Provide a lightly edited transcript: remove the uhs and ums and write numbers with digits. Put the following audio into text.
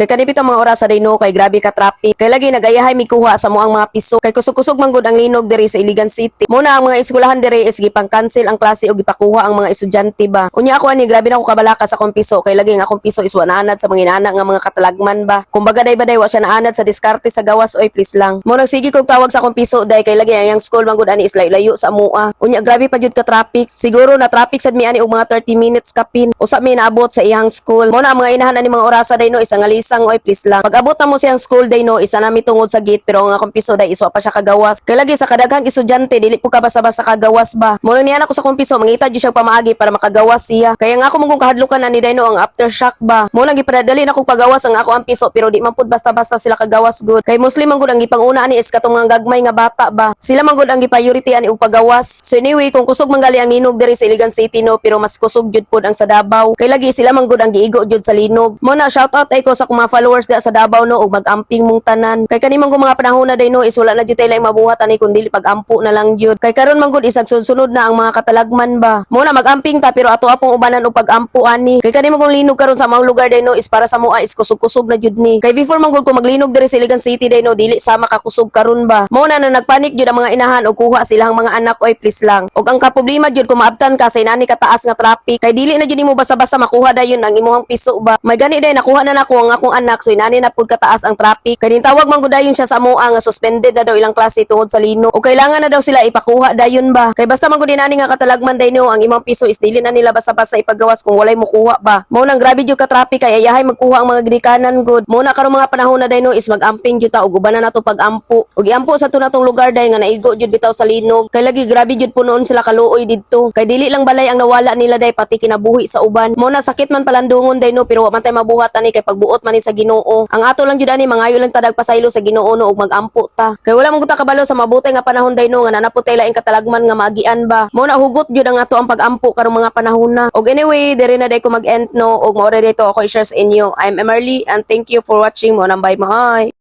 Kay kani bitong mga oras day no, kay grabe ka traffic. Kay lagi nagayahay mikuha sa moang mga piso. Kay kusog-kusog man gud ang linog diri sa Iligan City. Mo na ang mga eskwelahan diri is gipang cancel ang klase o gipakuha ang mga estudyante ba. Unya ako ani, grabe na ako kabalaka sa akong piso, kay lagi ang akong piso is wa naanad sa mga inaana nga mga katalagman ba. Kumbaga day ba day, wa siya naanad sa diskarte sa gawas oy, please lang. Mo nagsige kog tawag sa akong piso day, kay lagi ang school man gud ani is layo-layo sa amoa. Unya grabe pa jud ka traffic. Siguro na traffic sad mi ani og mga 30 minutes kapin. Usa mi naabot sa iyang school. Mo na ang mga inahan ani mga orasa day no, isang alisang oy, please lang. Pag abot na mo siyang school day no, isa nami tungod sa gate, pero ang akong piso day iswa pa siya kagawas. Kay lagi sa kadaghang estudyante, dili po ka basta-basta kagawas ba. Mo na niya ako sa akong piso, mangita jud siya pamaagi para makagawas siya. Kaya nga ako mong kahadlukan ani day no, ang aftershock ba. Mo nang gipadali na kog pagawas ang ako ang piso, pero di man pud basta-basta sila kagawas gud. Kay Muslim man gud ang gipanguna ani is katong mga gagmay nga bata ba. Sila man gud ang gi-priority ani og pagawas. So anyway, kung kusog man gali ang linog diri sa Iligan City no, pero mas kusog jud pud ang sa Davao. Kay lagi sila man gud ang giigo jud sa linog. Mo na shout out ay ko sa akong mga followers da sa Davao no, ug mag-amping mong tanan. Kay kani man gud mga panahon na day no, is wala na jud tay laing mabuhat ani kun dili pag-ampo na lang jud. Kay karon man gud isag sunod na ang mga katalagman ba. Mo na mag-amping ta, pero ato apong ubanan og pag-ampo ani. Kay kani man gud linog karon sa mga lugar day no, is para sa moa is kusog-kusog na jud ni. Kay before man gud ko maglinog diri sa Iligan City day no, dili sama kakusog karon ba. Mo na na nagpanik jud ang mga inahan og kuha silang mga anak oy, please lang. Og ang kaproblema jud kung maabtan ka sa inani kataas nga traffic, kay dili na jud nimo basta-basta makuha dayon ang imuhang piso ba. May gani day nakuha na nako ang akong anak, so inani na pud kataas ang traffic. Kay tawag man gud dayon siya sa amoa nga suspended na daw ilang klase tungod sa linog. O kailangan na daw sila ipakuha dayon ba. Kay basta man gud inani nga katalagman day no, ang imong piso is dili na nila basta-basta ipagawas kung walay mukuha ba. Mao nang grabe jud ka traffic, kay ayahay magkuha ang mga ginikanan gud. Mo na karong mga panahon na day no, is mag-amping jud ta ug uban na nato pag-ampo. Ug iampo sa to natong lugar day nga naigo jud bitaw sa linog. Kay lagi grabe jud punoon sila kaluoy didto. Kay dili lang balay ang nawala nila day, pati kinabuhi sa uban. Mo na sakit man palandungon day no, pero wa man tay mabuhat ani kay pagbuot man ni sa Ginoo. Ang ato lang jud ani, mangayo lang tadag pasaylo sa Ginoo no, ug mag-ampo ta. Kay wala man gud ta kabalo sa mabuti nga panahon day no, nga naa na pud tay laing katalagman nga maagian ba. Mo na hugot jud ang ato ang pag-ampo karong mga panahon na. Og anyway, diri na day ko mag-end no, ug mao ra dito ako i-share sa inyo. I'm Emerly and thank you for watching mo nang bye bye.